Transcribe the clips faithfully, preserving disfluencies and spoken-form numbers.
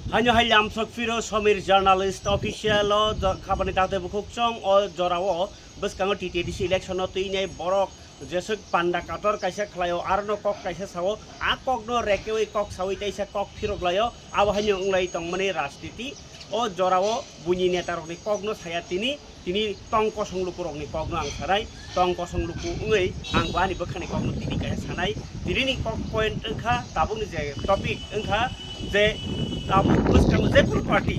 Haino hai lamsok phiro Somir Journalist Official o jo-, khabani tate bukhuk chong o jorao bwskango T T A D C election o twinai borok jeswk panda kator kaisa khlaio, arono kok kaisa sao, a kokno rekeui kok saui teisa kok phirok laio, abo haino wnglai tongmani rajniti. O jorao buini netarokni kokno saya tini, tini tong kosong lukurokni kokno ang sanai, tong kosong luku wngwi ang bo ani bwkhani kokno tini kaisa sanai. Tinini kok point wngkha, tabukni je topic wngkha je tabuk bwskango jekunu party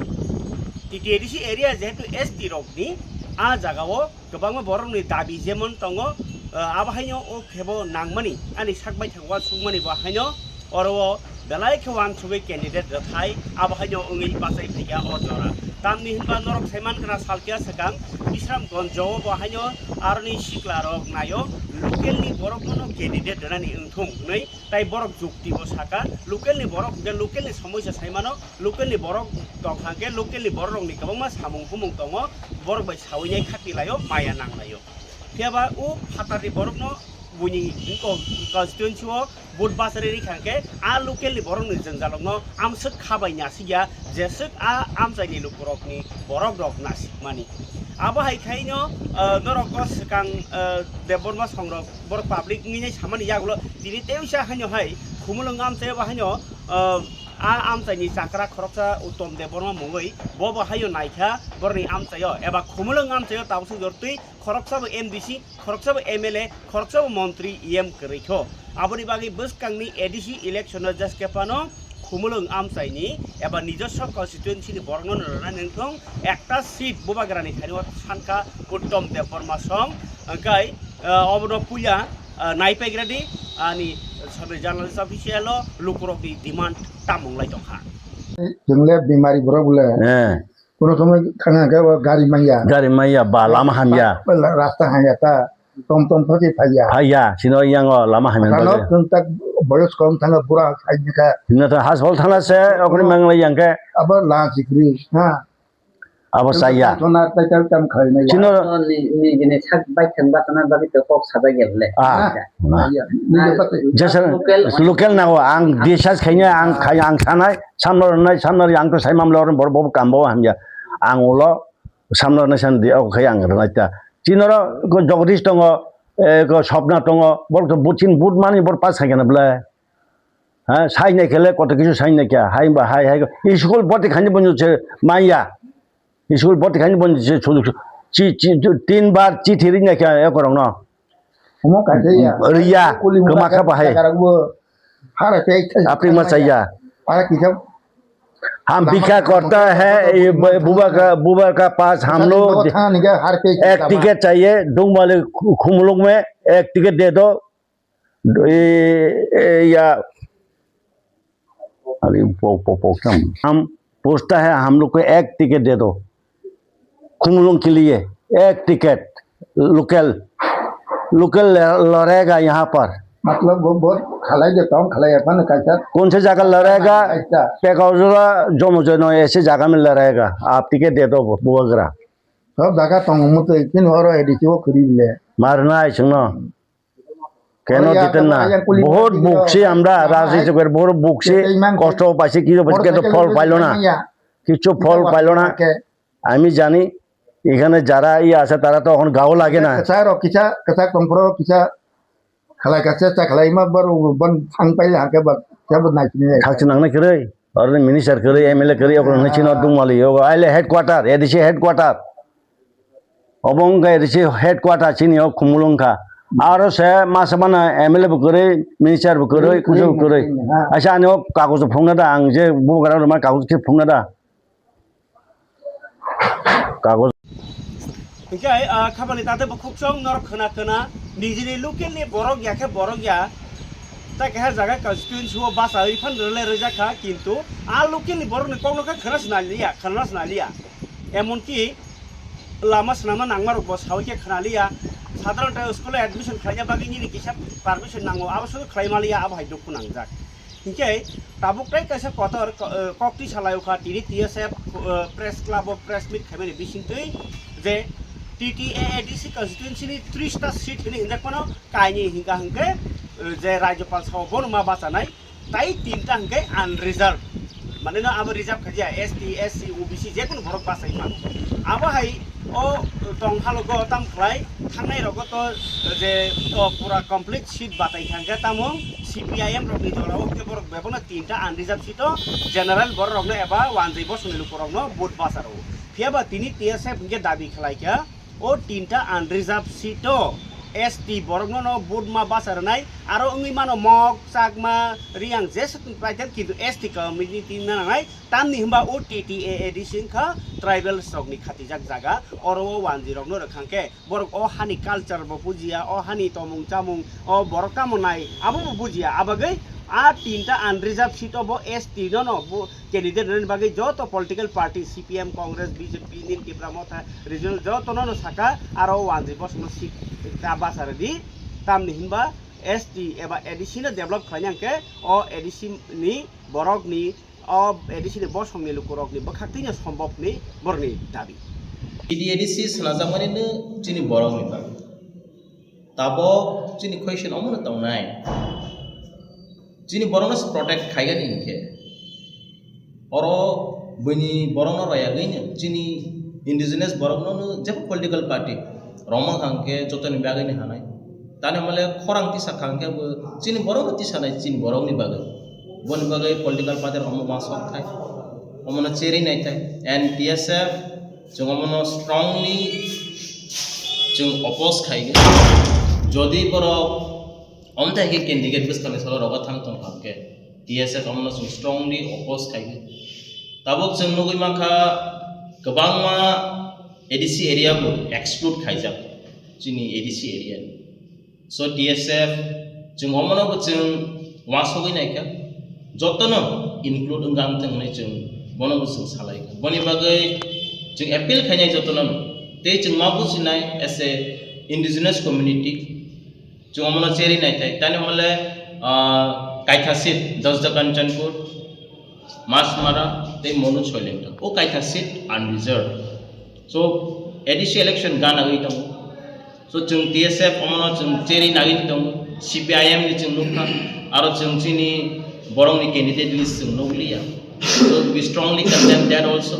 T T A D C area jehetu S T rokni a jagao kwbangma borokni dabi jemon tongo, ah, abo haino o khebo nangmani, ani sak baithang uansukmani bo haino oro o belai khe uansugwi candidate rwthai, abo haino wngwi bachai phaikha o jora. Tamni hinba norok sai mankha na salkya swkang Bisramganj o bo haino aroni sikla rok naio, local ni borok no candidate rwnani wngthung hwnwi, tai borok jukti bo saka, local ni borok hwnkhe local ni somoisa sai mano, local ni borok tong kha khe local ni borok rok ni kwbangma samung humung tongo, borok bai saui nai khati laio, maya nang laio. Phiya ba o phatar ni borok no buini constituency o vote bachari ri kha khe a local ni borok ni jwngjal rok no amswk kha bai nasik ya, jeswk a amchai ni lukurok ni borok rok nasik mani. Abo hai khai no, ah, norok o swkang, ah, Debbarma song rok borok public wngwi nai samani yagulo tini teisa haino hai Khumulwng amchai o bo haino, ah, a amchai ni chakra khoroksa Uttom Debbarma mungwi bo bo haino naikha borokni amchai o eba Khumulwng amchai o tabuk song jor twi khoroksa bo M D C, khoroksa bo M L A, khoroksa bo montri E M kwrwi kho. Aboni bagwi bwskangni A D C election o J S K phano Khumulwng amchaini eba nijoswa constituency ni borokno rwnani wngthong ekta seat Bubagrani thani o sankha Uttom Debbarma song, hwnkhe, ah, obono puila, ah, naipaigradi ani Somir Journalist Official o lukurokni demand tamung lai tongkha. Chwngle bimari borok bole. Eh. Kono somoi thang hwnkhe bo gari manya. Gari manya ba lama hamya. Ba la-, rasta hamya ta. Tom tom thok khe phaiya. Phaiya, sino yang o lama hamya. Ano bagwi. Chwng tak boyos kom thanga bura khai kha. Hino ta hospital thana se okni manglai yang khe. Abo la sikri, ha. Abo chaya. Thona tai tai tam khai na ya. Sino. Ni, ni gini sak bai thang ba tana bagwi to kok sada gel le. Ah. Ha. Nah. Iya. Ni dapat. Jasa local, local na o ang disas khaina ang khai ang sanai. Samno rwnai, samno rwnai, ang to sai mamlo rw bor bo kambo hamya. Ang ulo samno rwnai san di, o khai ang rwnai ta. Chinoro ko Jagdish tongo, eh, ko Swapna tongo, bor to buchin but mani bor pas khai kana bla. Ha, sai nai kele koto kisu sai nai kya, hai ba hai hai ko. School boti khani bonjo che maya. School boti khani bonjo che sudu chi chi tin bar chi thiri nai kya e korong no. Omo kaisa ya. Riya, kuli kwma muka kha bahai. Jaga rokbo hara tei tei. Apri ma chaya. Hara kisa. हम भिक्षा करता है, ये ब-, बुआ का, बुआ का पास हम लोग एक टिकट चाहिए, डूंगरवाली खु-, खुमलुंग में एक टिकट दे दो। ये, ये या अरे, पो-, पो-, पो-, कम। हम पूछता है, हम लोग को एक टिकट दे दो। खुमलुंग के लिए एक टिकट, लोकल, लोकल ल-, लड़ेगा यहाँ पर। मतलब, वो बहुत खलाई देता हूँ, खलाई अपन कैसा? कौन से जगह लड़ेगा? कैसा? टेकाउजला, जोमोजोनो, ऐसे जगह में लड़ेगा। आप टिकट दे दो, बु-, बुआगरा। सब जगह तो हम तो इतने हो रहा है, डीसी वो करीब ले। मारना है, सुनो। Keno ditenna? Bahut bukchi amra, rajniti kori bahut bukchi, kosto paisi, kichu paisi, kintu phol pailo na. Kichu phol pailo na. Ami jani, ekhane jara iye ashe, tara to ekhon gao lage na. Kisa rok, kisa, kisa tongphuru, kisa khalai kha, chesta khalai ma bar, ban thang paile hakhe bar, kebo nai sini. Khakchi nangnai kwrwi, aro minister kwrwi, M L A kwrwi, okhorno chini dungmali, obo aile headquarter, A D C headquarter. Obo wngkha A D C headquarter chini o Khumulwng kha. Aro se masa mano M L A bo kwrwi, minister bo kwrwi, kuchuk bo kwrwi. Aisa ani o kagojo phunukna da, ang je bubagra rwma kagojo khe phunukna da. Kagojo. Hingke, ah, khabani tate bo khukchong norok khna khna, nijini local ni borok ya khe borok ya. Ta keha jaga constituency o bachawi phan rwle rwjak kha, kintu a local ni borok ni kok no khe khna swnaliya, khna swnaliya. Emonki lama swnamna nangmarokbo sawi khe khnaliya. Sadharanto school o admission khlaina bagwi nini kisa permission nango, abo sono khlai maliya, abo hai dukhu nangjak. Hinkhe tabuk tai kaisa kotor ko-, eh, koktwi salaio kha tini T S F, eh, press club o press meet khaimani bisingtwi je T T A A D C constituency ni tris ta seat hwnwi hinjak phano kainwi hinkha hinkhe, eh, je Rajyapal sao bono ma bachanai. Tai tinta hwnkhe unreserved. Manino abo reserve khaja S T, S C, O B C jekunu borok bachai mano. Abo hai o tong halogo tam khlai thangnai rogo to je to pura complete seat batai thangkhe tamo C P I M rokni jora o khe borok bebakno tinta unreserved seat o general borok rokno eba wanjwi bosongni luku rokno vote bacharo. Phiya ba tini T S F hinkhe dabi khlai kha o tinta unreserved seat o S T borokno no vote ma bacha rwnai, aro wngwi mano Mok, Chakma, Riyang jesa tong paithak kintu S T community na nangnai. Tamni hwnba o T T A A D C wngkha tribals rokni khatijak jaga, oro o wanjwi rokno rwkhang khe borok o hani culture bo bujiya, o hani tomung chamung, o borok tamo nai abo bo bujiya. Abagwi a tinta unreserved seat o bo S T no no bo candidate rwna bagwi joto political party C P M, Congress, B J P, Nin Tipra Motha, regional joto no no saka aro o wanjwi bosongno seat ta bacha rwdi. Tamni hwnba S T eba A D C no develop khlaina hwnkhe o A D C ni borokni o A D C ni bosongni lukurokni bwkhaktwino sombobni borokni dabi. T D A D C swnajakmani no chini borokni bagwi. Tabok chini question omono tongnai. Chini borokno se protect khaigani hinkhe. Oro buini borokno royagwino chini indigenous borokno no jebo political party romang hangkhe jotoni bagwino hanai. Tani mole khorang tisa khangkhe bo chini borokno tisanai chini borokni bagwi. Boni bagwi political party rok omo uansuk thai. Omono cheri nai thai. And T S F chwng omono strongly chwng oppose khai. Jodi borok omthai khe candidate bwskangni salo rogo thang tong kha khe T S F omono chwng strongly oppose khai. Tabuk chwng nugwi mankha kwbangma A D C area bo exclude khaijak chini A D C area. So T S F chwng omono bo chwng uansugwi naikha, jotono include wngkha wngthang hinwi chwng bono bo chwng salaikha. Boni bagwi chwng appeal khainai jotono tei chwng ma bujinai as a indigenous community chwng omono cheri naitai. Tani hwnle, ah, kaitha seat Jasda Kanchanpur, Machmara tei Manu Soilengta. O kaitha seat unreserved. So A D C election ganagwi tongo. So chwng T S F omono chwng cheri nagini tongo, C P I M ni chwng nukha, aro chwng chini borokni candidate list chwng nukliya. So we strongly condemn that also.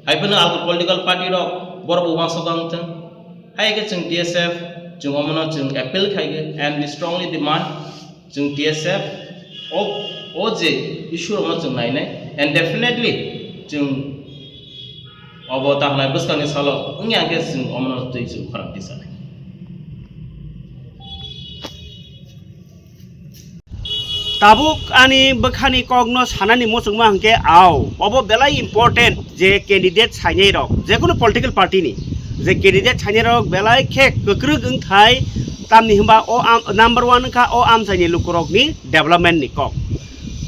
Hai phano alkol political party rok borok bo uansuk wngthang. Hai khe chwng T S F chwng omono chwng appeal khaigwi and we strongly demand chwng T S F o, o je issue rokno chwng nainai and definitely chwng obo tahnai bwskangni salo wngya hwnkhe chwng omono twi chwng khorang tisanai. Tabuk ani bwkhani kokno sanani muchungma hwnkhe ao, obo belai important je candidate sainai rok, jekunu political party ni je candidate sainai rok belai khe kwkrwk wngthai, tamni hwnba o am-, number one wngkha o amchaini lukurokni development ni kok.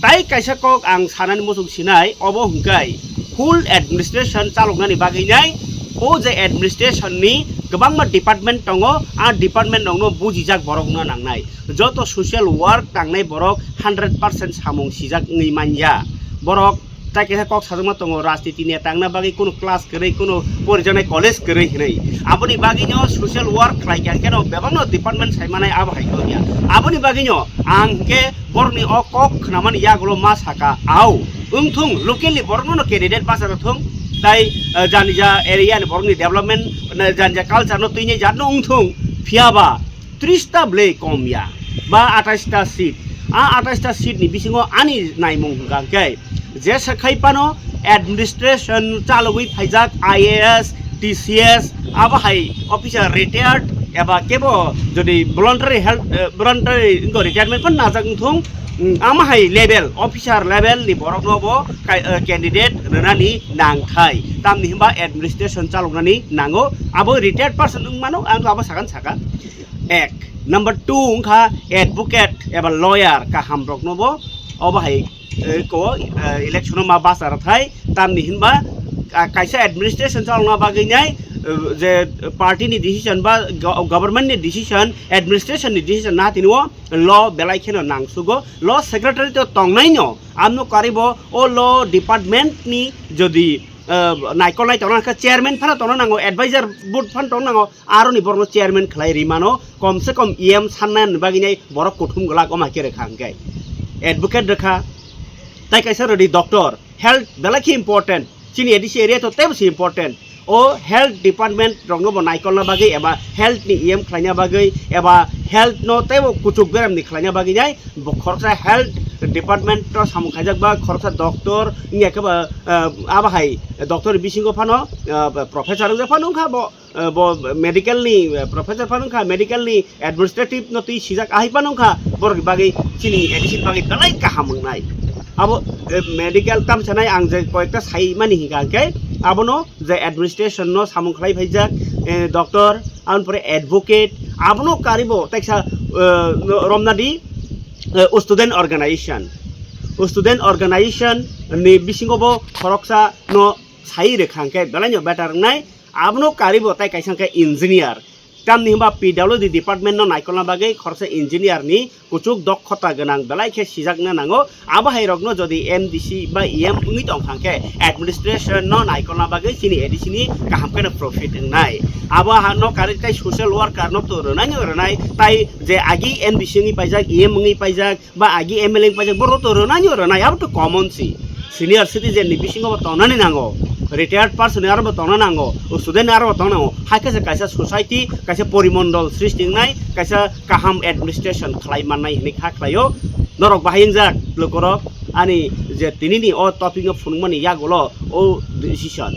Tai kaisa kok ang sanani muchung sinai, obo hwnkhe full administration chaloknani bagwi nai, o je administration ni kwbangma department tongo, a department rokno bujijak borok wngna nangnai. Joto social work tangnai borok hundred percent samung sijak wngwi manya. Borok tai kaisa kok sajakma tongo, rajniti neta wngna bagwi kunu class kwrwi, kunu porijaknai college kwrwi hinwi. Aboni bagwino social work khlai kha, keno bebakno department sai manai abo hai kok ya. Aboni bagwino ang hwnkhe borokni o kok khnamani yagulo ma saka, au, wngthung, local ni borokno no candidate bacharo thung, tai, eh, jani ja area ni borokni development, na jani ja culture no twini jat no wngthung, phiya ba tris ta bwlwi kom ya, ba atais ta seat. A atais ta seat ni bisingo ani naimung hwnkha khe, jesa khai phano administration chalogwi phaijak I A S, T C S, abo hai officer retired eba kebo jodi voluntary health, eh, voluntary wngkha retirement phano najak wngthung, mm, ama hai level, officer level ni borok no bo kai-, eh, candidate rwnani nangthai. Tamni hwnba administration chaloknani nango, abo retired person wngmano, ang abo sagan saka. Ek. Number two wngkha advocate eba lawyer kaham rokno bo obo hai, eh, ko, eh, election o ma bachar thai, tamni hinba, ah, kaisa administration chalokna bagwi nai, eh, je party ni decision ba go-, government ni decision, administration ni decision na tini o law belai kheno nangsugo, law secretary to tongnai no, amno karibo o law department ni jodi, eh, naikol nai tongna khe chairman phano tongna nango, advisor board phano tongna nango, aroni borokno chairman khlai rimano, kom se kom E M sanna ni bagwi nai borok kuthum glak oma khe rwkha hwnkhe. Advocate rwkha, tai kaisa rwdi doctor, Health belai khe important, chini A D C area to teibo se important. O health department rokno bo naikolna bagwi eba health ni E M khlaina bagwi eba health no teibo kuchuk beram ni khlaina bagwi nai bo khoroksa health department o samung khaijak ba khoroksa doctor wngya khe ba, ah, abo hai doctor bisingo phano, ah, professor wngya phano wngkha bo, ah, bo medical ni, ah, professor phano wngkha, medical ni administrative no twi sijak ahai phano wngkha, borok ni bagwi chini A D C ni bagwi belai kaham wngnai. Abo, eh, medical tam sanai ang je koyekta sai mani hinkha hwnkhe abono je administration no samung khlai phaijak, eh, doctor, aboni pore advocate, abono karibo taisa, eh, romnadi, eh, student organization. Student organization ni bisingo bo khoroksa no sai rwkha hwnkhe belai no better wngnai. Abono karibo tai kaisa hwnkhe engineer. Tamni hwnba P W D department no naikolna bagwi khoroksa engineer ni kuchuk dokhota gwnang belai khe sijakna nango. Abo hai rokno jodi M D C ba E M wngwi tong kha hwnkhe administration no naikolna bagwi chini A D C ni kaham kheno profit wngnai. Abo ha no kari tai social worker no to rwnai no rwnai, tai je agi M D C wngwi paijak, E M wngwi paijak, ba agi M L A wngwi paijak, borok to rwnai no rwnai, abo to common si. Senior citizen ni bisingo bo tongnani nango, retired person ni aro bo tongna nango, student ni aro bo tongna nango. Hai khe se kaisa society, kaisa porimondol srishti wngnai, kaisa kaham administration khlai mannai hinwi kha khlaio. Norok bahai wngjak lukurok, ani je tinini o topic no phunukmani yagulo o decision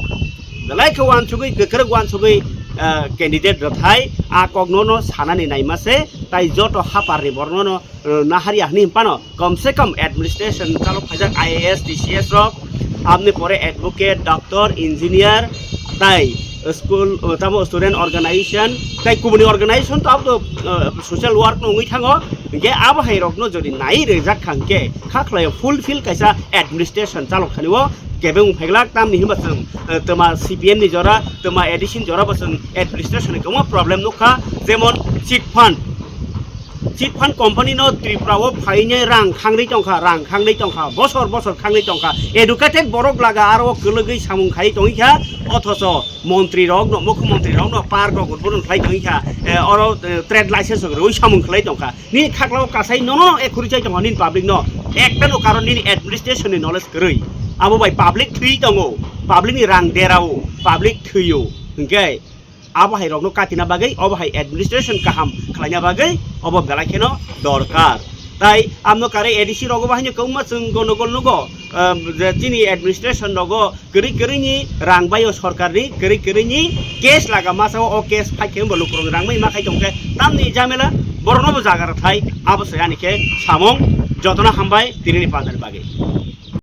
belai khe uansugwi, kwkrwk uansugwi, ah, candidate rwthai a kokno no sanani naima se, tai joto hapar ni borokno no, ah, naharya hwnwi phano kom se kom administration chalok khaijak I A S, D C S rok, aboni pore advocate, doctor, engineer, tai school, ah, tamo student organization, tai kubuni organization to abo to, ah, social work no wngwi thango, hwnkhe abo hai rokno jodi nai rwjak kha hwnkhe kha khlaio fulfill kaisa administration chalok thani o kebeng wng phailak, tamni hwnba chwng, eh, twma C P M ni jora, twma A D C ni jora bo chwng administration ni kwbangma problem nukha, jemon chit fund. Chit fund company no Tripura o phainai rang khangri tongkha, rang khangri tongkha, bosor bosor khangri tongkha. Educated borok laga aro kwlwgwi samung khai tongkha, othocho montri rok no, mukhyamantri rok no park rok udbodon khlai tongkha, eh, oro, eh, trade license rok rwi samung khlai tongkha. Nini khaklao kasai nono no ekhuri chai tongo nini public no. Ekta no karon nini administration ni knowledge kwrwi. Abo bai public thwi tongo. Public ni rang derao. Public thwio. Hwnkhe abo hai rokno katina bagwi, obo hai administration kaham khlaina bagwi, obo belai kheno dorkar. Tai amno kare A D C rogo bahai no kwbangma chwng gonogol nugo, ah, je chini administration rogo kwrwi kwrwi ni rang bai o sorkar ni kwrwi kwrwi ni case laga masa o, o case phai khe bo lukurok rang bai ma khai tong khe tamni jamela borok no bo jaga rw thai abo se ani khe samung jotono hambai tini ni panda ni bagwi.